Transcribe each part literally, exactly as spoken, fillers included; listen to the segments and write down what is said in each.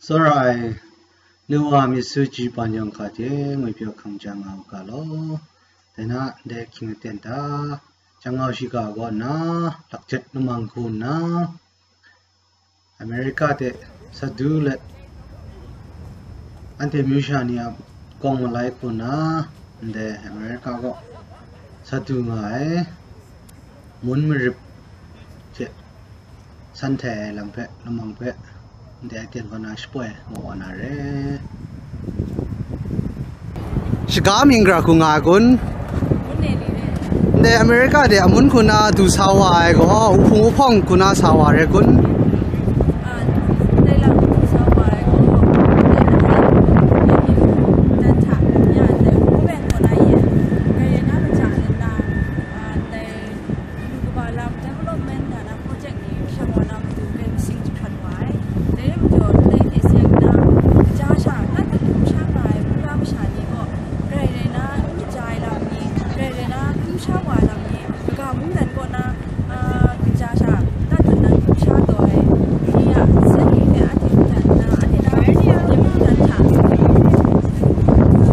Tsawra ai, nu wa myit su ji pan yawng hka hte ngwi pyaw hkang ja nga u ga law. Dai na, ndai hkying aten hta, Jangau shiga kaw nna, lakjet lamang hku nna, America hte sadu let, anhte myu sha ni a kawng malai hku nna, ndai America kaw sadu nga ai, mun marip hte san htai ai lam hpe, lamang hpe, ndai aten kaw na shapoi nga wa na re. Shiga mying gara hku nga ai kun? Ndai America de amun hku na du sa wa ai gaw, uhpung uhpawng hku na sa wa re kun? Galu kaba lam development na na project ni shang wa na matu gai masing jahkrat wa ai. Dai rai majaw, ndai hte seng na, kaja sha, na hte hkrum sha nga ai, hkrum masha ni gaw, grai rai na, n kaja ai lam ni, grai rai na, hkrum sha wa ai lam ni, kaga mungdan kaw na, a, kaja sha, na hte na hkrum sha taw ai, ni a, seng ni hte a hte mungdan na, a hte na, a hte mungdan hta,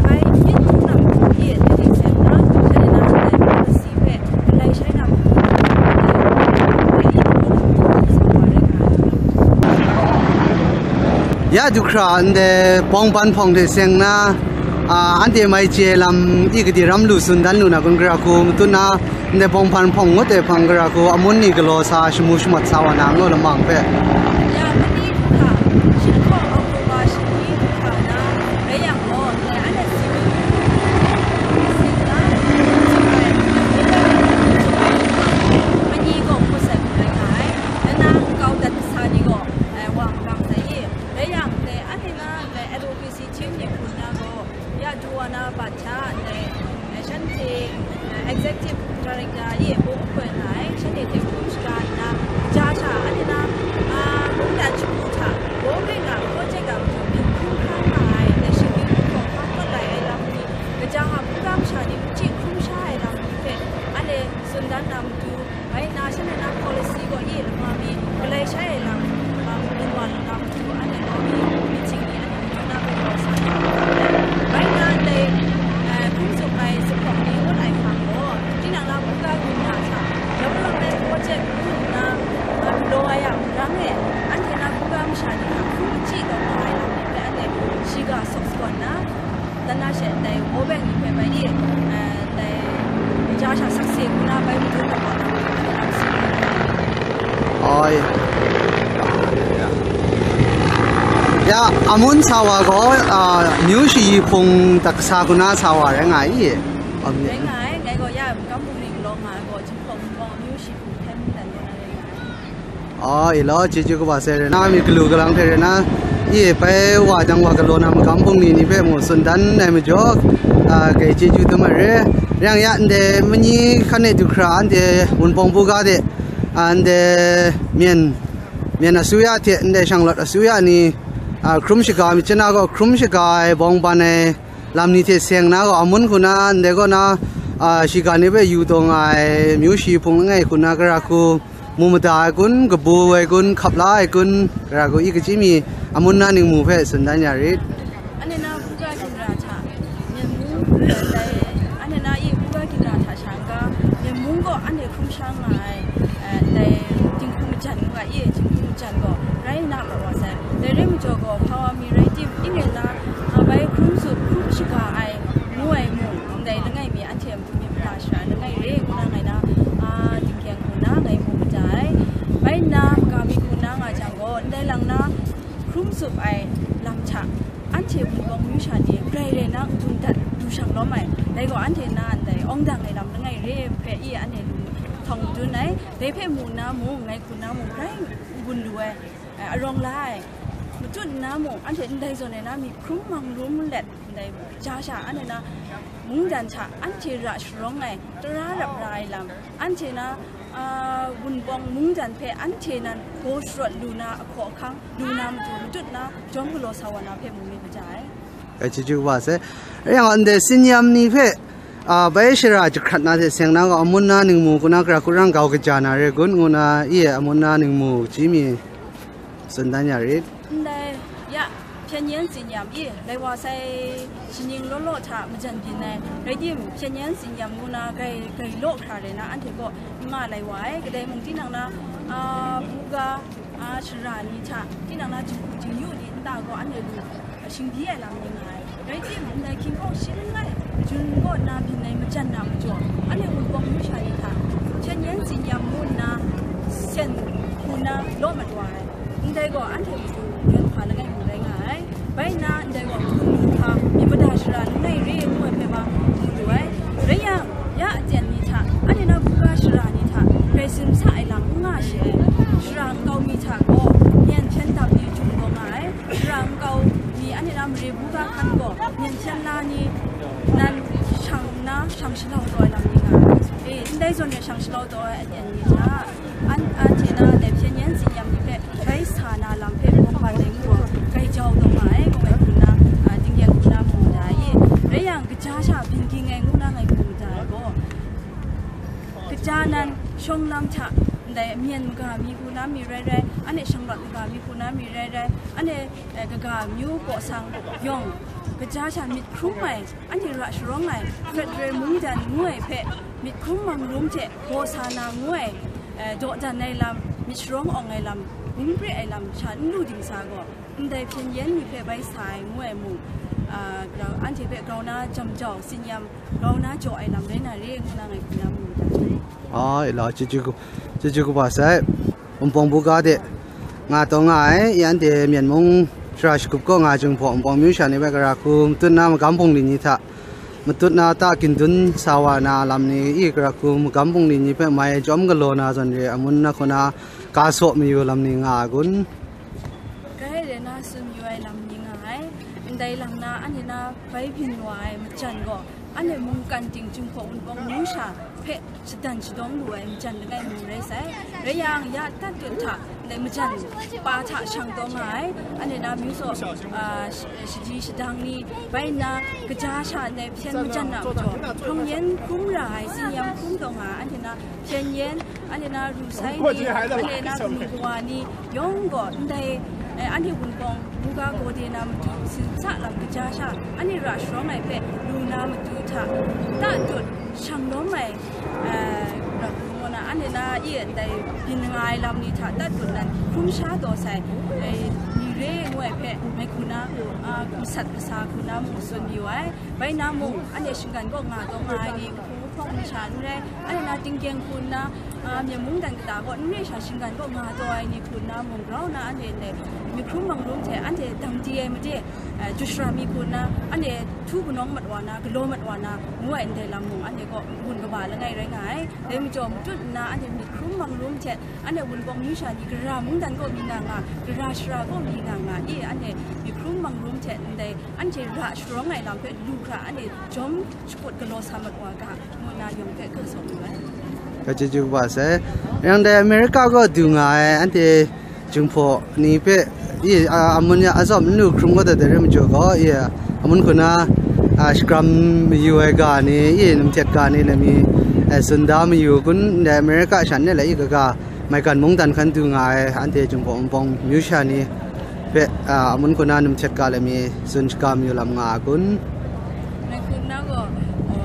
bai, yin hkrum na matu ni, dai hte seng na, shanhte na, ndai, si hpe, Ya du hkra ndai bawng ban hpawng hte seng na, a, anhte mai chye lam i gade ram lu tsun dan lu na kun, gara hku matut na, ndai bawng ban hpawng ngut ai hpang gara hku amun ni galaw sa, shamu shamat sa wa na, ngu lamang hpe. Ya, mani hkra, shi hkawng October shi ni hkra na, rai yang gaw, ndai anhte si, si na, mani gaw hku sai hku rai nga ai. Nna nkau dat kasa ni gaw, eh, wa makam sai i. Rai yang, dai anhte na, dai advocacy team ni hku nna gaw, ya du wa na bat hta, dai, eh, shanhte, eh, executive director i, bung hkoi nga ai, shanhte hte hkrum shaga nna, ja sha, anhte na, ah, mungdan shagu hta, bawng ring a, project a, mung hkrum hkra nga ai, dai shinggyim hkawng hkawng hkawt lai ai lam ni, kaja a, hkungga masha ni, hkungchyi hkrum sha ai lam ni hpe, anhte tsun dan na matu, Bai nna, shanhte na policy gaw i lama mi galai shai ai lam, a, mungkan wa lama matu anhte gaw mi, myiching ni anhte matu na gaw sa ai. Bai nna, ndai, eh, hpung tsup ai zuphpawng ni ngut ai hpang gaw, tinang na hkungga gun na hta, development project ngu nna, a, galaw ai a, marang e, anhte na hkungga masha ni hta hkungchyi taw nga ai lam ni hpe anhte shiga sawk sagawn nna, Dan na she ndai World Bank ni hpe bai di, eh, ndai ja sha sakse hku na bai madun na wa na, anhte lam si. Oi. Ya, amun sa wa gaw, ah, myu shayi hpung daksa hku na sa wa rai nga i? Rai nga ai, ngai gaw ya, Magam bungli galaw nga ai gaw, Jinghpaw Wunpawng myu shayi hpung hten dan gaw na rai nga ai. Aw, i law, chyeju kaba sai rai na, myit galu galang hte rai na, i bai wa jang wa galaw na magam bungli ni hpe mung tsun dan ai majaw, a, grai chyeju dum ai re. Rai yang ya, ndai mani hkan e du hkra anhte Wunpawng buga de, a, ndai myen, myen asuya hte ndai shanglawt asuya ni, a, hkrum shaga myit chyen na gaw hkrum shaga ai bawng ban ai, lam ni hte seng na gaw, amun hku na, ndai kaw na, a, shiga ni hpe yu taw nga ai, myu shi hpung langai hku na, gara hku mu mada ai kun, kabu ai kun, hkap la ai kun, gara hku i kachyi mi, amun na ningmu hpe tsun dan ya rit. Anhte na buga ginra hta, Myen mung, ndai, anhte na i buga ginra hta sha n ga, Myen mung gaw anhte hkrum sha nga ai, eh, ndai, dinghku majan ngu ga i, dinghku majan gaw, rai nna mat wa sai. Dai rai majaw gaw, hpa wa mi rai tim, i ngai na, a, bai hkrum tsup, hkrum shaga ai, ngu ai mung, ndai langai mi anhte a matu myit mada shara langai re ngu na ngai na, a, tingkyang hku na ngai mu mada ai. Bai nna, maga mi hku na nga jang gaw, ndai lang na, hkrum tsup ai lam hta, anhte Wunpawng myu sha ni grai rai na n dun dat du shang lawm ai, dai gaw anhte na ndai awng dang ai lam langai re hpe i anhte lu htawng madun ai, dai hpe mu nna mung, ngai hku na mung, grai n gun lu ai, eh, arawng la ai, matut nna mung, anhte ndai zawn e na myit hkrum mang rum let, ndai ja sha anhte na mungdan hta anhte ra sharawng ai, tara rap ra ai lam, anhte na, a, Wunpawng mungdan hpe anhte nan gaw sharawt lu na ahkaw ahkang, lu na matu matut na jawm galaw sa wa na hpe mu myit maja ai. Chyeju kaba sai. Rai yang, ndai sinyam ni hpe, a, bai shara jahkrat na hte seng na gaw, amun na ningmu kuna, gara kurang kau kaja na re gun, ngu na, i amun na ningmu ji mi tsun dan ya rit. Ndai, ya, hpyen yen sinyam i, lai wa sai shaning law law hta majan byin ai, rai tim, hpyen yen sinyam ngu na gai, gai law hkra rai na, anhte kaw n nga lai wa ai, kadai mung tinang na, a, buga, a, shara ni hta, tinang na jinghku jingyu ni nta gaw, anhte lu, a, shingbyi ai lam ni nga ai. Rai tim, ndai hkying hkawng shi langai, jun kaw na byin ai majan na majaw, anhte Wunpawng myu sha ni hta, hpyen yen sinyam ngu nna, sen hku na law mat wa ai. Ndai gaw anhte matu yen hpa langai mu rai nga ai. Bai nna, ndai gaw hpung lu hpa, myit mada shara langai re ngu ai hpe ma hpung lu ai. Rai yang, ya aten ni hta, anhte na buga shara ni hta, grai tsun sa ai lam n nga shi ai. Shara nkau mi hta gaw, myen hpyen dap ni jung gaw nga ai. Shara nkau mi anhte na mare buga hkan gaw, myen hpyen la ni nan shang nna, shang shalau taw ai lam ni nga ai. E, ndai zawn e shang shalau taw ai aten ni hta, An, anhte na dai hpyen yen sinyam ni hpe bai sa na lam hpe bawng ban ai ngu gaw, gai jau taw nga ai, ngu ngai hku nna, a, tinggyeng hku na mu da i. Rai yang, kaja sha byin ging ai ngu na ngai hku mu da ai gaw, kaja nan shawng lam hta, ndai myen maga mi hku na mi rai rai, anhte shanglawt maga mi hku na mi rai rai, anhte, eh, kaga amyu kaw sang yawng, kaja sha myit hkrum ai, anhte ra sharawng ai, Federal mungdan ngu ai hpe, myit hkrum mang rum hte, gaw sa na ngu ai, eh, dawdan ai lam, myit sharawng awng ai lam, bungpre ai lam sha n lu ding sa gaw, ndai hpyen yen ni hpe bai sa ai ngu ai mung, ah, grau, anhte hpe grau na jam jau, sinyam grau na jaw ai lam rai na re, ngu na ngai hku na mu ai. Ai, la, chyeju, chyeju kaba sai. Wunpawng buga de nga taw nga ai, i anhte Myen mung shara shagup kaw nga ai Jinghpaw Wunpawng myu sha ni hpe gara hku matut na magam bungli ni hta, matut na ta gindun sa wa na lam ni, i gara hku magam bungli ni hpe mai jawm galaw na zawn re, amun na hku na ga saw mayu lam ni nga ai kun? Grai re na tsun yu ai lam ni nga ai. Ndai lam na, anhte na bai byin wa ai majan gaw, anhte mungkan ting Jinghpaw Wunpawng myu sha hpe shadan shadawng lu ai majan langai mung rai sai. Rai yang, ya tat dut hta, ndai majan pa hta shang taw nga ai, anhte na myu saw, a, sh-, shaji shadang ni, bai nna, kaja sha ndai hpyen majan na majaw, hprawng yen hkrum ra ai, sinyam hkrum taw nga ai, anhte na hpyen yen, anhte na ru sai ni, anhte na kanu kawa ni, yawng gaw ndai, eh, anhte Wunpawng buga gaw de na matu, sin sa lam kaja sha, anhte ra sharawng ai hpe lu na matu hta, ta dut shang lawm ai, eh, ra hku ngu na, anhte na i ndai byin nga ai lam ni hta ta dut nan hkrum sha taw sai, eh, ni re ngu ai hpe, mai hku na, ah, masat kasa hku na mung tsun yu ai. Bai na mung, anhte shinggan kaw nga taw nga ai ni, hpung hpawng masha n rai, anhte na tinggyeng hku nna, a, Myen mungdan kata kaw n re sha shinggan kaw nga taw ai ni hku nna mung grau na anhte ndai myit hkrum mang rum hte anhte dang di ai made, eh, jut shara mi hku nna anhte htu kanawng mat wa na, galaw mat wa na, ngu ai ndai lam mung anhte kaw gun kaba langai rai nga ai. Dai majaw matut nna anhte myit hkrum mang rum hte anhte Wunpawng myu sha ni gara mungdan kaw mi nga nga, gara shara kaw mi nga nga, i anhte myit hkrum mang rum hte ndai anhte ra sharawng ai lam hpe lu hkra anhte jawm shakut galaw sa mat wa ga, ngu nna yawng hpe ga saw lu ai. Ga chyeju kaba sai. Yang dai America kaw du nga ai anhte Jinghpaw ni hpe, i, a, amun ya azawm n lu hkrum kau dat ai rai majaw gaw, i, amun hku na, a, shakram mayu ai ga ni, i, numhtet ga ni let mi, e, tsun da mayu kun, ndai America shan e let i kaga, maigan mungdan hkan du nga ai anhte Jinghpaw Wunpawng myu sha ni hpe, a, amun hku na numhtet ga let mi tsun shaga mayu lam nga ai kun? Ngai hku na gaw, a,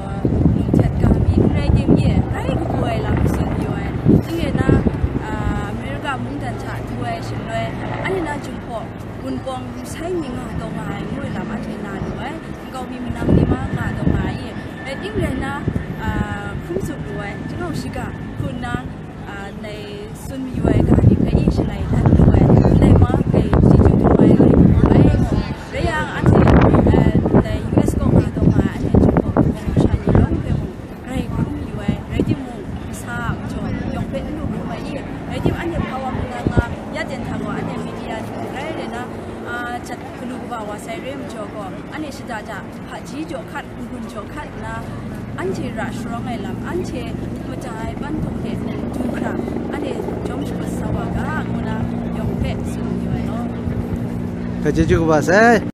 numhtet ga mi n rai tim ye, grai kabu ai lam tsun yu ai. N re na, a, America mungdan hta du ai shaloi, anhte na Jinghpaw Wunpawng ru sai mi nga taw nga ai ngu ai lam anhte na lu ai. Nkau mi manang ni ma nga taw nga ai. Rai tim rai na, a, hkrum tsup lu ai, janau shiga hku nna, a, ndai tsun mayu ai ga ni hpe e shalai dan lu ai, ndai ma hpe chyeju dum ai rai lu ai gaw, rai yang anhte, a, ndai U S kaw nga taw nga ai anhte Jinghpaw Wunpawng sha ni yawng hpe mung, grai hkrum mayu ai, rai timung, kasa a majaw yawng hpe n lu hkrum ai i, rai tim, anhte hpa wa hpung na nga, ya ten hta gaw, anhte media ni mung rai rai na, a, jat galu kaba wa sai re majaw gaw, anhte shada ja, hpaji jaw hkat, n-gun jaw hkat nna, anhte ra sharawng ai lam, anhte mada ai ban htung hte du hkra, anhte jawm shakut sa wa ga, ngu na yawng hpe tsun mayu ai law. Ga chyeju kaba sai.